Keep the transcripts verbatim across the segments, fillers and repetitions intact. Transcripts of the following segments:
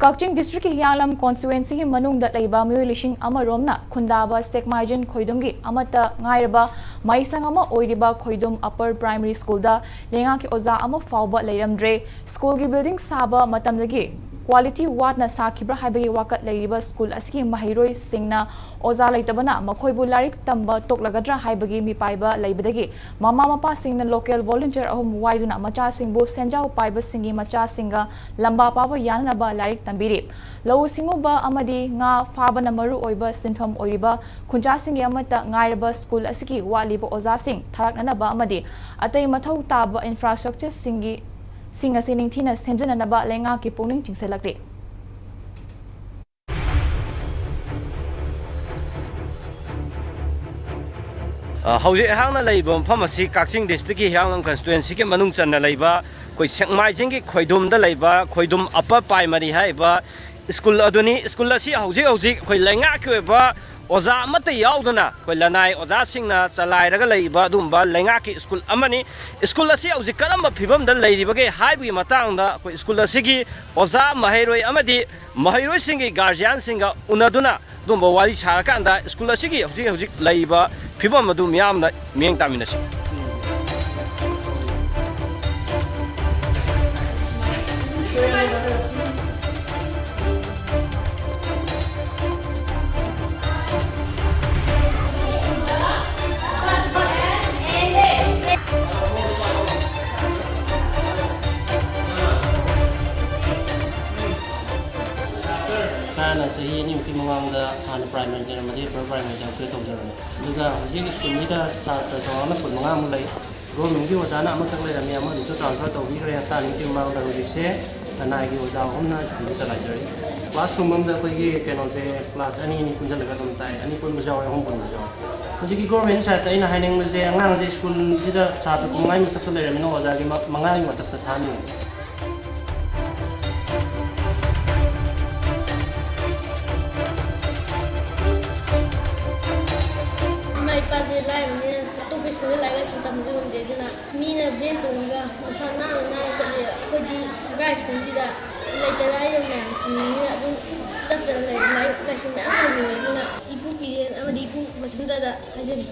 ꯀꯛꯆꯤꯡ ꯗꯤꯁꯇ꯭ꯔꯤꯛꯀꯤ ꯍꯤꯌꯥꯡꯂꯝ ꯀꯣꯟꯁꯇꯤꯇ꯭ꯋꯦꯟꯁꯤꯒꯤ ꯃꯅꯨꯡꯗ ꯂꯩꯕ ꯃꯤꯑꯣꯏ ꯂꯤꯁꯤꯡ ꯑꯃꯔꯣꯝꯅ ꯈꯨꯟꯗꯥꯕ ꯁꯦꯛꯃꯥꯏꯖꯤꯟ ꯈꯣꯏꯗꯨꯝꯒꯤ ꯑꯃꯠꯇ ꯉꯥꯏꯔꯕ ꯃꯍꯩꯁꯪ ꯑꯃ ꯑꯣꯏꯔꯤꯕ ꯈꯣꯏꯗꯨꯝ ꯑꯄꯔ ꯄ꯭ꯔꯥꯏꯃꯔꯤ ꯁ꯭ꯀꯨꯜꯗ ꯂꯩꯉꯥꯛꯀꯤ ꯑꯣꯖꯥ ꯑꯃ ꯐꯥꯎꯕ ꯂꯩꯔꯝꯗ꯭ꯔꯦ꯫ ꯁ꯭ꯀꯨꯜꯒꯤ ꯕꯤꯜꯗꯤꯡ ꯁꯥꯕ ꯃꯇꯝꯗꯒꯤ ꯀ꯭ꯋꯥꯂꯤꯇꯤ ꯋꯥꯠꯅ ꯁꯥꯈꯤꯕ꯭ꯔꯥ ꯍꯥꯏꯕꯒꯤ ꯋꯥꯀꯠ ꯂꯩꯔꯤꯕ ꯁ꯭ꯀꯨꯜ ꯑꯁꯤꯒꯤ ꯃꯍꯩꯔꯣꯏꯁꯤꯡꯅ ꯑꯣꯖꯥ ꯂꯩꯇꯕꯅ ꯃꯈꯣꯏꯕꯨ ꯂꯥꯏꯔꯤꯛ ꯇꯝꯕ ꯇꯣꯛꯂꯒꯗ꯭ꯔꯥ ꯍꯥꯏꯕꯒꯤ ꯃꯤꯄꯥꯏꯕ ꯂꯩꯕꯗꯒꯤ ꯃꯃꯥ ꯃꯄꯥꯁꯤꯡꯅ ꯂꯣꯀꯦꯜ ꯚꯣꯂꯨꯟꯇꯤꯌꯔ ꯑꯍꯨꯝ ꯋꯥꯏꯗꯨꯅ ꯃꯆꯥꯁꯤꯡꯕꯨ ꯁꯦꯟꯖꯥꯎ ꯄꯥꯏꯕꯁꯤꯡꯒꯤ ꯃꯆꯥꯁꯤꯡꯒ ꯂꯝꯕꯥ ꯄꯥꯕ ꯌꯥꯅꯅꯕ ꯂꯥꯏꯔꯤꯛ ꯇꯝꯕꯤꯔꯤ꯫ ꯂꯧꯎ ꯁꯤꯡꯎꯕ ꯑꯃꯗꯤ ꯉꯥ ꯐꯥꯕꯅ ꯃꯔꯨ ꯑꯣꯏꯕ ꯁꯤꯟꯐꯝ ꯑꯣꯏꯔꯤꯕ ꯈꯨꯟꯖꯥꯁꯤꯡꯒꯤ ꯑꯃꯠꯇ ꯉꯥꯏꯔꯕ ꯁ꯭ꯀꯨꯜ ꯑꯁꯤꯒꯤ ꯋꯥꯠꯂꯤꯕ ꯑꯣꯖꯥꯁꯤꯡ ꯊꯥꯔꯛꯅꯅꯕ ꯑꯃꯗꯤ ꯑꯇꯩ ꯃꯊꯧ ꯇꯥꯕ ꯏꯟꯐ꯭ꯔꯥꯁ꯭ꯇ꯭ꯔꯛꯆꯔꯁꯤꯡꯒꯤ, ꯁꯤꯡ ꯑꯁꯤ ꯅꯤꯡꯊꯤꯅ ꯁꯦꯝꯖꯤꯟꯅꯅꯕ ꯂꯩꯉꯥꯛꯀꯤ ꯄꯨꯛꯅꯤꯡ ꯆꯤꯡꯁꯤꯜꯂꯛꯂꯤ꯫ ꯑ, ꯍꯧꯖꯤꯛ ꯑꯩꯍꯥꯛꯅ ꯂꯩꯔꯤꯕ ꯃꯐꯝ ꯑꯁꯤ ꯀꯛꯆꯤꯡ ꯗꯤꯁꯇ꯭ꯔꯤꯛꯀꯤ ꯍꯤꯌꯥꯡꯂꯝ ꯀꯟꯁꯇꯤꯇ꯭ꯋꯦꯟꯁꯤꯒꯤ ꯃꯅꯨꯡ ꯆꯟꯅ ꯂꯩꯕ ꯑꯩꯈꯣꯏ ꯁꯦꯛꯃꯥꯏꯖꯤꯡꯒꯤ ꯈꯣꯏꯗꯨꯝꯗ ꯂꯩꯕ ꯈꯣꯏꯗꯨꯝ ꯑꯄꯔ ꯄ꯭ꯔꯥꯏꯃꯔꯤ ꯍꯥꯏꯔꯤꯕ ꯁ꯭ꯀꯨꯜ ꯑꯗꯨꯅꯤ꯫ ꯁ꯭ꯀꯨꯜ ꯑꯁꯤ ꯍꯧꯖꯤꯛ ꯍꯧꯖꯤꯛ ꯑꯩꯈꯣꯏ ꯂꯩꯉꯥꯛꯀꯤ ꯑꯣꯏꯕ ꯑꯣꯖꯥ ꯑꯃꯠꯇ ꯌꯥꯎꯗꯅ ꯑꯩꯈꯣꯏ ꯂꯅꯥꯏ ꯑꯣꯖꯥꯁꯤꯡꯅ ꯆꯂꯥꯏꯔꯒ ꯂꯩꯔꯤꯕ ꯑꯗꯨꯒꯨꯝꯕ ꯂꯩꯉꯥꯛꯀꯤ ꯁ꯭ꯀꯨꯜ ꯑꯃꯅꯤ꯫ ꯁ꯭ꯀꯨꯜ ꯑꯁꯤ ꯍꯧꯖꯤꯛ ꯀꯔꯝꯕ ꯐꯤꯕꯝꯗ ꯂꯩꯔꯤꯕꯒꯦ ꯍꯥꯏꯕꯒꯤ ꯃꯇꯥꯡꯗ ꯑꯩꯈꯣꯏ ꯁ꯭ꯀꯨꯜ ꯑꯁꯤꯒꯤ ꯑꯣꯖꯥ, ꯃꯍꯩꯔꯣꯏ ꯑꯃꯗꯤ ꯃꯍꯩꯔꯣꯏꯁꯤꯡꯒꯤ ꯒꯥꯔꯖꯤꯌꯥꯟꯁꯤꯡꯒ ꯎꯅꯗꯨꯅ ꯑꯗꯨꯒꯨꯝꯕ ꯋꯥꯔꯤ ꯁꯥꯔꯀꯥꯟꯗ ꯁ꯭ꯀꯨꯜ ꯑꯁꯤꯒꯤ ꯍꯧꯖꯤꯛ ꯍꯧꯖꯤꯛ ꯂꯩꯔꯤꯕ ꯐꯤꯕꯝ ꯑꯗꯨ ꯃꯤꯌꯥꯝꯅ ꯃꯤꯠꯌꯦꯡ ꯇꯥꯃꯤꯟꯅꯁꯤ꯫ ꯍꯥꯟꯅ ꯆꯍꯤ ꯑꯅꯤꯃꯨꯛꯀꯤ ꯃꯃꯥꯡꯗ ꯍꯥꯟꯅ ꯄ꯭ꯔꯥꯏꯃꯔꯤ ꯂꯩꯔꯝꯕꯗꯒꯤ ꯑꯄꯔ ꯄ꯭ꯔꯥꯏꯃꯔꯤꯗ ꯑꯞꯒ꯭ꯔꯦꯗ ꯇꯧꯖꯕꯅꯤ꯫ ꯑꯗꯨꯒ ꯍꯧꯖꯤꯛ ꯁ꯭ꯀꯨꯜꯁꯤꯗ ꯁꯥꯇ꯭ꯔ ꯆꯥꯎꯔꯥꯛꯅ ꯀꯨꯟꯃꯉꯥꯃꯨꯛ ꯂꯩ꯫ ꯒꯣꯔꯃꯦꯟꯒꯤ ꯑꯣꯖꯥꯅ ꯑꯃꯈꯛ ꯂꯩꯔꯝꯃꯤ, ꯑꯃꯗꯨꯁꯨ ꯇ꯭ꯔꯥꯟꯁꯐꯔ ꯇꯧꯕꯤꯈ꯭ꯔꯦ ꯍꯞꯇꯥ ꯑꯅꯤꯃꯨꯛꯀꯤ ꯃꯃꯥꯡꯗ꯫ ꯍꯧꯖꯤꯛꯁꯦ ꯂꯅꯥꯏꯒꯤ ꯑꯣꯖꯥ ꯑꯍꯨꯝꯅ ꯁ꯭ꯀꯨꯜꯁꯦ ꯆꯂꯥꯏꯖꯔꯤ꯫ ꯀ꯭ꯂꯥꯁꯔꯨꯝ ꯑꯃꯗ ꯑꯩꯈꯣꯏꯒꯤ ꯀꯩꯅꯣꯁꯦ ꯀ꯭ꯂꯥꯁ ꯑꯅꯤ ꯑꯅꯤ ꯄꯨꯟꯁꯤꯜꯂꯒ ꯑꯗꯨꯝ ꯇꯥꯏ, ꯑꯅꯤ ꯄꯨꯟꯕꯁꯨ ꯌꯥꯎꯋꯦ, ꯑꯍꯨꯝ ꯄꯨꯟꯕꯁꯨ ꯌꯥꯎꯋꯦ꯫ ꯍꯧꯖꯤꯛꯀꯤ ꯒꯣꯔꯃꯦꯟ ꯁꯥꯏꯠꯇ ꯑꯩꯅ ꯍꯥꯏꯅꯤꯡꯕꯁꯦ, ꯑꯉꯥꯡꯁꯦ ꯁ꯭ꯀꯨꯜꯁꯤꯗ ꯁꯥꯇ꯭ꯔ ꯀꯨꯟꯃꯉꯥꯒꯤ ꯃꯊꯛꯇ ꯂꯩꯔꯕꯅꯤꯅ ꯑꯣꯖꯥꯒꯤ ꯃ-, ꯃꯉꯥꯒꯤ ꯃꯊꯛꯇ ꯊꯥꯍꯟꯅꯤꯡꯉꯤ꯫ ꯏꯃꯥ ꯏꯄꯥꯁꯦ ꯂꯥꯏꯔꯕꯅꯤꯅ ꯑꯇꯣꯞꯄ ꯁ꯭ꯀꯨꯜꯗ ꯂꯥꯏꯔꯤꯛ ꯂꯥꯏꯁꯨ ꯇꯝꯕꯁꯨ ꯉꯝꯗꯦ, ꯑꯗꯨꯅ ꯃꯤꯅ ꯚꯦꯟ ꯇꯣꯡꯉꯒ ꯃꯁꯥ ꯅꯥꯟꯅ ꯅꯥꯟꯅ ꯆꯠꯂꯤ, ꯑꯩꯈꯣꯏꯗꯤ ꯁꯔꯀꯥꯔ ꯁ꯭ꯀꯨꯜꯁꯤꯗ ꯂꯩꯇ ꯂꯥꯏꯔ ꯃꯌꯥꯝ ꯃꯤꯅ ꯑꯗꯨꯝ ꯆꯠꯇꯅ ꯂꯩꯔꯦ꯫ ꯂꯥꯏꯔꯤꯛ ꯂꯥꯏꯁꯨ ꯃꯌꯥꯝ ꯇꯝꯅꯤꯡꯉꯦ꯫ ꯑꯗꯨꯅ ꯏꯄꯨ ꯄꯤꯔꯦꯟ ꯑꯃꯗꯤ ꯏꯄꯨ ꯃꯁꯤꯟꯗꯗ ꯍꯥꯏꯖꯔꯤ꯫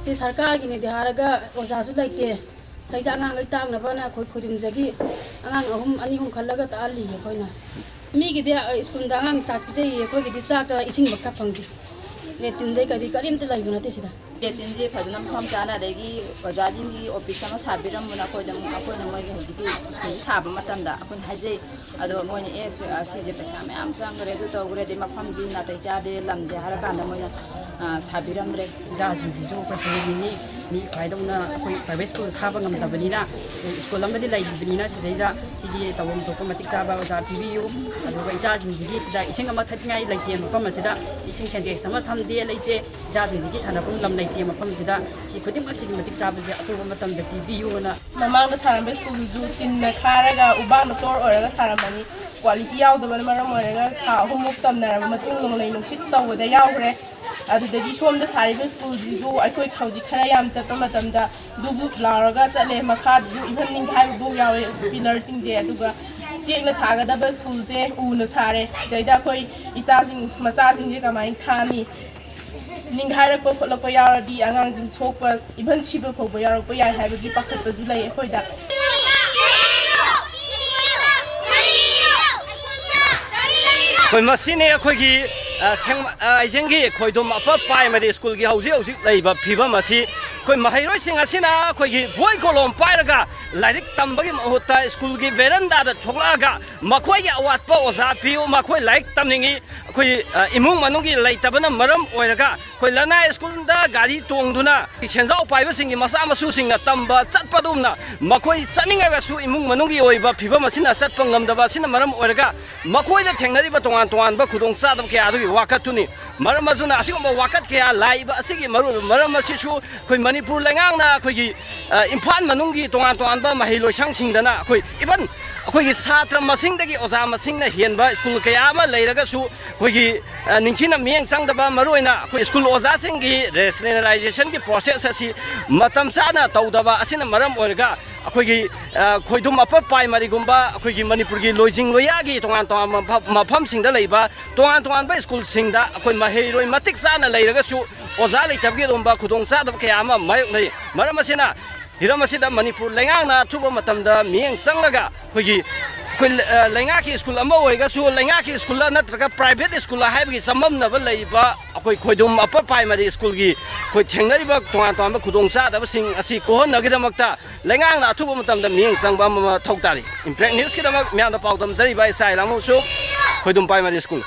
ꯁꯤ ꯁꯔꯀꯥꯔꯒꯤꯅꯦꯗꯤ ꯍꯥꯏꯔꯒ ꯑꯣꯖꯥꯁꯨ ꯂꯩꯇꯦ꯫ ꯁꯤꯗꯩꯁꯤꯗ ꯑꯉꯥꯡ ꯂꯣꯏ ꯇꯥꯛꯅꯕꯅ ꯑꯩꯈꯣꯏ ꯈꯣꯏꯗꯨꯝꯖꯒꯤ ꯑꯉꯥꯡ ꯑꯍꯨꯝ, ꯑꯅꯤ ꯑꯍꯨꯝ ꯈꯜꯂꯒ ꯇꯥꯛꯍꯜꯂꯤꯌꯦ ꯑꯩꯈꯣꯏꯅ꯫ ꯃꯤꯒꯤꯗꯤ, ꯑ, ꯁ꯭ꯀꯨꯜꯗ ꯑꯉꯥꯡ ꯆꯥꯛ ꯄꯤꯖꯩꯌꯦ, ꯑꯩꯈꯣꯏꯒꯤꯗꯤ ꯆꯥꯛꯇ ꯏꯁꯤꯡ ꯐꯥꯎ ꯊꯛ ꯐꯪꯗꯦ꯫ ꯂꯦꯇꯤꯟꯗꯩ ꯀꯔꯤ ꯀꯔꯤꯝꯇ ꯂꯩꯕ ꯅꯠꯇꯦ ꯁꯤꯗ꯫ ꯂꯦꯇꯤꯟꯁꯦ ꯐꯖꯅ ꯃꯐꯝ ꯆꯥꯅ, ꯑꯗꯒꯤ ꯑꯣꯖꯥꯁꯤꯡꯒꯤ ꯑꯣꯐꯤꯁ ꯑꯃ ꯁꯥꯕꯤꯔꯝꯕꯅ ꯑꯩꯈꯣꯏꯗ, ꯑꯩꯈꯣꯏꯅ ꯃꯣꯏꯒꯤ ꯍꯧꯖꯤꯛꯀꯤ ꯁ꯭ꯀꯨꯜꯁꯦ ꯁꯥꯕ ꯃꯇꯝꯗ ꯑꯩꯈꯣꯏꯅ ꯍꯥꯏꯖꯩ꯫ ꯑꯗꯣ ꯃꯣꯏꯅ, "ꯑꯦ, ꯁꯤ-, ꯑ, ꯁꯤꯁꯦ ꯄꯩꯁꯥ ꯃꯌꯥꯝ ꯆꯪꯈ꯭ꯔꯦ, ꯑꯗꯨ ꯇꯧꯈ꯭ꯔꯦ, ꯑꯗꯩ ꯃꯐꯝꯁꯤ ꯅꯥꯇꯩ ꯆꯥꯗꯦ, ꯂꯝꯗꯦ" ꯍꯥꯏꯔꯀꯥꯟꯗ ꯃꯣꯏꯅ, ꯑ, ꯁꯥꯕꯤꯔꯝꯗ꯭ꯔꯦ꯫ ꯏꯆꯥꯁꯤꯡꯁꯤꯁꯨ ꯑꯩꯈꯣꯏ ꯍꯌꯦꯡ ꯅꯤꯅꯤ ꯃꯤ ꯈ꯭ꯋꯥꯏꯗꯧꯅ ꯑꯩꯈꯣꯏ ꯄ꯭ꯔꯥꯏꯚꯦꯠ ꯁ꯭ꯀꯨꯜ ꯊꯥꯕ ꯉꯝꯗꯕꯅꯤꯅ, ꯑꯩꯈꯣꯏ ꯁ꯭ꯀꯨꯜ ꯑꯃꯗꯤ ꯂꯩꯔꯤꯕꯅꯤꯅ, ꯁꯤꯗꯩꯗ ꯁꯤꯒꯤ ꯇꯧꯐꯝ ꯊꯣꯛꯄ ꯃꯇꯤꯛ ꯆꯥꯕ ꯑꯣꯖꯥ ꯄꯤꯕꯤꯌꯨ꯫ ꯑꯗꯨꯒ ꯏꯆꯥꯁꯤꯡꯁꯤꯒꯤ ꯁꯤꯗ ꯏꯁꯤꯡ ꯑꯃ ꯊꯛꯅꯤꯡꯉꯥꯏ ꯂꯩꯇꯦ, ꯃꯐꯝ ꯑꯁꯤꯗ ꯏꯁꯤꯡ ꯁꯦꯟꯇꯦꯛꯁ ꯑꯃ ꯊꯝꯗꯦ, ꯂꯩꯇꯦ꯫ ꯏꯆꯥꯁꯤꯡꯁꯤꯒꯤ ꯁꯥꯟꯅꯐꯝ ꯂꯝ ꯂꯩꯇꯦ꯫ ꯃꯐꯝꯁꯤꯗ ꯁꯤ ꯈꯨꯗꯤꯡꯃꯛꯁꯤꯒꯤ ꯃꯇꯤꯛ ꯆꯥꯕꯁꯦ ꯑꯊꯨꯕ ꯃꯇꯝꯗ ꯄꯤꯕꯤꯌꯨꯅ꯫ ꯃꯃꯥꯡꯗ ꯁꯥꯔꯝꯕ ꯁ꯭ꯀꯨꯜꯗꯨꯁꯨ ꯇꯤꯟꯅ ꯈꯥꯔꯒ ꯎꯕꯥꯛꯅ ꯐ꯭ꯂꯣꯔ ꯑꯣꯏꯔꯒ ꯁꯥꯔꯝꯕꯅꯤ꯫ ꯀ꯭ꯋꯥꯂꯤꯇꯤ ꯌꯥꯎꯗꯕꯅ ꯃꯔꯝ ꯑꯣꯏꯔꯒ ꯊꯥ ꯑꯍꯨꯝꯃꯨꯛ ꯇꯝꯅꯔꯕ ꯃꯇꯨꯡ ꯅꯣꯡꯂꯩ ꯅꯨꯡꯁꯤꯠ ꯇꯧꯕꯗ ꯌꯥꯎꯈ꯭ꯔꯦ꯫ ꯑꯗꯨꯗꯒꯤ ꯁꯣꯝꯗ ꯁꯥꯔꯤꯕ ꯁ꯭ꯀꯨꯜꯁꯤꯁꯨ ꯑꯩꯈꯣꯏ ꯍꯧꯖꯤꯛ ꯈꯔ ꯌꯥꯝ ꯆꯠꯄ ꯃꯇꯝꯗ ꯗꯨꯞ ꯗꯨꯞ ꯂꯥꯎꯔꯒ ꯆꯠꯂꯦ꯫ ꯃꯈꯥꯗꯁꯨ ꯏꯚꯟ ꯅꯤꯡꯈꯥꯏꯕꯐꯥꯎ ꯌꯥꯎꯋꯦ ꯄꯤꯂꯔꯁꯤꯡꯁꯦ꯫ ꯑꯗꯨꯒ ꯆꯦꯛꯅ ꯁꯥꯒꯗꯕ ꯁ꯭ꯀꯨꯜꯁꯦ ꯎꯅ ꯁꯥꯔꯦ꯫ ꯁꯤꯗꯩꯗ ꯑꯩꯈꯣꯏ ꯏꯆꯥꯁꯤꯡ, ꯃꯆꯥꯁꯤꯡꯁꯦ ꯀꯃꯥꯏꯅ ꯊꯥꯅꯤ? ꯅꯤꯡꯈꯥꯏꯔꯛꯄ ꯈꯣꯠꯂꯛꯄ ꯌꯥꯎꯔꯗꯤ ꯑꯉꯥꯡꯁꯤꯡ ꯁꯣꯛꯄ, ꯏꯚꯟ ꯁꯤꯕ ꯐꯥꯎꯕ ꯌꯥꯎꯔꯛꯄ ꯌꯥꯏ ꯍꯥꯏꯕꯒꯤ ꯄꯥꯈꯠꯄꯁꯨ ꯂꯩ ꯑꯩꯈꯣꯏꯗ꯫ ꯑꯩꯈꯣꯏ ꯃꯁꯤꯅꯤ ꯑꯩꯈꯣꯏꯒꯤ, ꯑ, ꯁꯦꯡꯃ-, ꯑ, ꯑꯩꯖꯦꯡꯒꯤ ꯈꯣꯏꯗꯨꯝ ꯑꯄ ꯄ꯭ꯔꯥꯏꯃꯔꯤ ꯁ꯭ꯀꯨꯜꯒꯤ ꯍꯧꯖꯤꯛ ꯍꯧꯖꯤꯛ ꯂꯩꯕ ꯐꯤꯕꯝ ꯑꯁꯤ꯫ ꯑꯩꯈꯣꯏ ꯃꯍꯩꯔꯣꯏꯁꯤꯡ ꯑꯁꯤꯅ ꯑꯩꯈꯣꯏꯒꯤ ꯕꯣꯏ ꯀꯣꯂꯣꯝ ꯄꯥꯏꯔꯒ ꯂꯥꯏꯔꯤꯛ ꯇꯝꯕꯒꯤ ꯃꯍꯨꯠꯇ ꯁ꯭ꯀꯨꯜꯒꯤ ꯕꯦꯔꯟꯗꯥꯗ ꯊꯣꯛꯂꯛꯑꯒ ꯃꯈꯣꯏꯒꯤ ꯑꯋꯥꯠꯄ ꯑꯣꯖꯥ ꯄꯤꯌꯨ, ꯃꯈꯣꯏ ꯂꯥꯏꯔꯤꯛ ꯇꯝꯅꯤꯡꯉꯤ, ꯑꯩꯈꯣꯏ, ꯑ, ꯏꯃꯨꯡ ꯃꯅꯨꯡꯒꯤ ꯂꯩꯇꯕꯅ ꯃꯔꯝ ꯑꯣꯏꯔꯒ ꯑꯩꯈꯣꯏ ꯂꯅꯥꯏ ꯁ꯭ꯀꯨꯜꯗ ꯒꯥꯔꯤ ꯇꯣꯡꯗꯨꯅ ꯁꯦꯟꯖꯥꯎ ꯄꯥꯏꯕꯁꯤꯡꯒꯤ ꯃꯆꯥ ꯃꯁꯨꯁꯤꯡꯅ ꯇꯝꯕ ꯆꯠꯄꯗꯨꯝꯅ ꯃꯈꯣꯏ ꯆꯠꯅꯤꯡꯉꯒꯁꯨ ꯏꯃꯨꯡ ꯃꯅꯨꯡꯒꯤ ꯑꯣꯏꯕ ꯐꯤꯕꯝ ꯑꯁꯤꯅ ꯆꯠꯄ ꯉꯝꯗꯕ ꯑꯁꯤꯅ ꯃꯔꯝ ꯑꯣꯏꯔꯒ ꯃꯈꯣꯏꯗ ꯊꯦꯡꯅꯔꯤꯕ ꯇꯣꯉꯥꯟ ꯇꯣꯉꯥꯟꯕ ꯈꯨꯗꯣꯡꯆꯥꯗꯕ ꯀꯌꯥ ꯑꯗꯨꯒꯤ ꯋꯥꯀꯠꯇꯨꯅꯤ꯫ ꯃꯔꯝ ꯑꯗꯨꯅ ꯑꯁꯤꯒꯨꯝꯕ ꯋꯥꯀꯠ ꯀꯌꯥ ꯂꯥꯛꯏꯕ ꯑꯁꯤꯒꯤ ꯃꯔꯨꯑꯣꯏꯕ ꯃꯔꯝ ꯑꯁꯤꯁꯨ ꯑꯩꯈꯣꯏ ꯃꯅꯤꯄꯨꯔ ꯂꯩꯉꯥꯛꯅ ꯑꯩꯈꯣꯏꯒꯤ, ꯑ, ꯏꯝꯐꯥꯜ ꯃꯅꯨꯡꯒꯤ ꯇꯣꯉꯥꯟ ꯇꯣꯉꯥꯟꯕ ꯃꯍꯩ ꯂꯣꯏꯁꯪꯁꯤꯡꯗꯅ ꯑꯩꯈꯣꯏ ꯏꯚꯟ ꯑꯩꯈꯣꯏꯒꯤ ꯁꯥꯇ꯭ꯔ ꯃꯁꯤꯡꯗꯒꯤ ꯑꯣꯖꯥ ꯃꯁꯤꯡꯅ ꯍꯦꯟꯕ ꯁ꯭ꯀꯨꯜ ꯀꯌꯥ ꯑꯃ ꯂꯩꯔꯒꯁꯨ, ꯑꯩꯈꯣꯏꯒꯤ, ꯑ, ꯅꯤꯡꯊꯤꯅ ꯃꯤꯠꯌꯦꯡ ꯆꯪꯗꯕ, ꯃꯔꯨꯑꯣꯏꯅ ꯑꯩꯈꯣꯏ ꯁ꯭ꯀꯨꯜ ꯑꯣꯖꯥꯁꯤꯡꯒꯤ ꯔꯦꯁꯅꯦꯂꯥꯏꯖꯦꯁꯟꯒꯤ ꯄ꯭ꯔꯣꯁꯦꯁ ꯑꯁꯤ ꯃꯇꯝ ꯆꯥꯅ ꯇꯧꯗꯕ ꯑꯁꯤꯅ ꯃꯔꯝ ꯑꯣꯏꯔꯒ, ꯑꯩꯈꯣꯏꯒꯤ, ꯑ, ꯈꯣꯏꯗꯨꯝ ꯑꯞꯄꯔ ꯄ꯭ꯔꯥꯏꯃꯔꯤꯒꯨꯝꯕ, ꯑꯩꯈꯣꯏꯒꯤ ꯃꯅꯤꯄꯨꯔꯒꯤ ꯂꯣꯏꯖꯤꯡ ꯂꯣꯏꯌꯥꯒꯤ ꯇꯣꯉꯥꯟ ꯇꯣꯉꯥꯟꯕ ꯃꯐꯝ, ꯃꯐꯝꯁꯤꯡꯗ ꯂꯩꯕ ꯇꯣꯉꯥꯟ ꯇꯣꯉꯥꯟꯕ ꯁ꯭ꯀꯨꯜꯁꯤꯡꯗ ꯑꯩꯈꯣꯏ ꯃꯍꯩꯔꯣꯏ ꯃꯇꯤꯛ ꯆꯥꯅ ꯂꯩꯔꯒꯁꯨ, ꯑꯣꯖꯥ ꯂꯩꯇꯕꯒꯤ ꯑꯗꯨꯒꯨꯝꯕ ꯈꯨꯗꯣꯡꯆꯥꯗꯕ ꯀꯌꯥ ꯑꯃ ꯃꯥꯌꯣꯛꯅꯩ꯫ ꯃꯔꯝ ꯑꯁꯤꯅ, ꯍꯤꯔꯝ ꯑꯁꯤꯗ ꯃꯅꯤꯄꯨꯔ ꯂꯩꯉꯥꯛꯅ ꯑꯊꯨꯕ ꯃꯇꯝꯗ ꯃꯤꯠꯌꯦꯡ ꯆꯪꯂꯒ, ꯑꯩꯈꯣꯏꯒꯤ, ꯑꯩꯈꯣꯏ, ꯑ, ꯂꯩꯉꯥꯛꯀꯤ ꯁ꯭ꯀꯨꯜ ꯑꯃ ꯑꯣꯏꯔꯒꯁꯨ, ꯂꯩꯉꯥꯛꯀꯤ ꯁ꯭ꯀꯨꯜꯂ ꯅꯠꯇ꯭ꯔꯒ ꯄ꯭ꯔꯥꯏꯚꯦꯠ ꯁ꯭ꯀꯨꯜꯂ ꯍꯥꯏꯕꯒꯤ ꯆꯃꯝꯅꯕ ꯂꯩꯕ ꯑꯩꯈꯣꯏ ꯈꯣꯏꯗꯨꯝ ꯑꯞꯄꯔ ꯄ꯭ꯔꯥꯏꯃꯔꯤ ꯁ꯭ꯀꯨꯜꯒꯤ ꯑꯩꯈꯣꯏ ꯊꯦꯡꯅꯔꯤꯕ ꯇꯣꯉꯥꯟ ꯇꯣꯉꯥꯟꯕ ꯈꯨꯗꯣꯡꯆꯥꯗꯕꯁꯤꯡ ꯑꯁꯤ ꯀꯣꯛꯍꯟꯅꯕꯒꯤꯗꯃꯛꯇ ꯂꯩꯉꯥꯛꯅ ꯑꯊꯨꯕ ꯃꯇꯝꯗ ꯃꯤꯠꯌꯦꯡ ꯆꯪꯕ ꯑꯃ ꯃꯊꯧ ꯇꯥꯔꯤ꯫ ꯏꯝꯄꯦꯛ ꯅ꯭ꯌꯨꯁꯀꯤꯗꯃꯛ ꯃꯌꯥꯝꯗ ꯄꯥꯎ ꯗꯝꯖꯔꯤꯕ ꯑꯩ ꯁꯥꯏ ꯂꯥꯡꯃꯨꯁꯨ, ꯈꯣꯏꯗꯨꯝ ꯄ꯭ꯔꯥꯏꯃꯔꯤ ꯁ꯭ꯀꯨꯜ꯫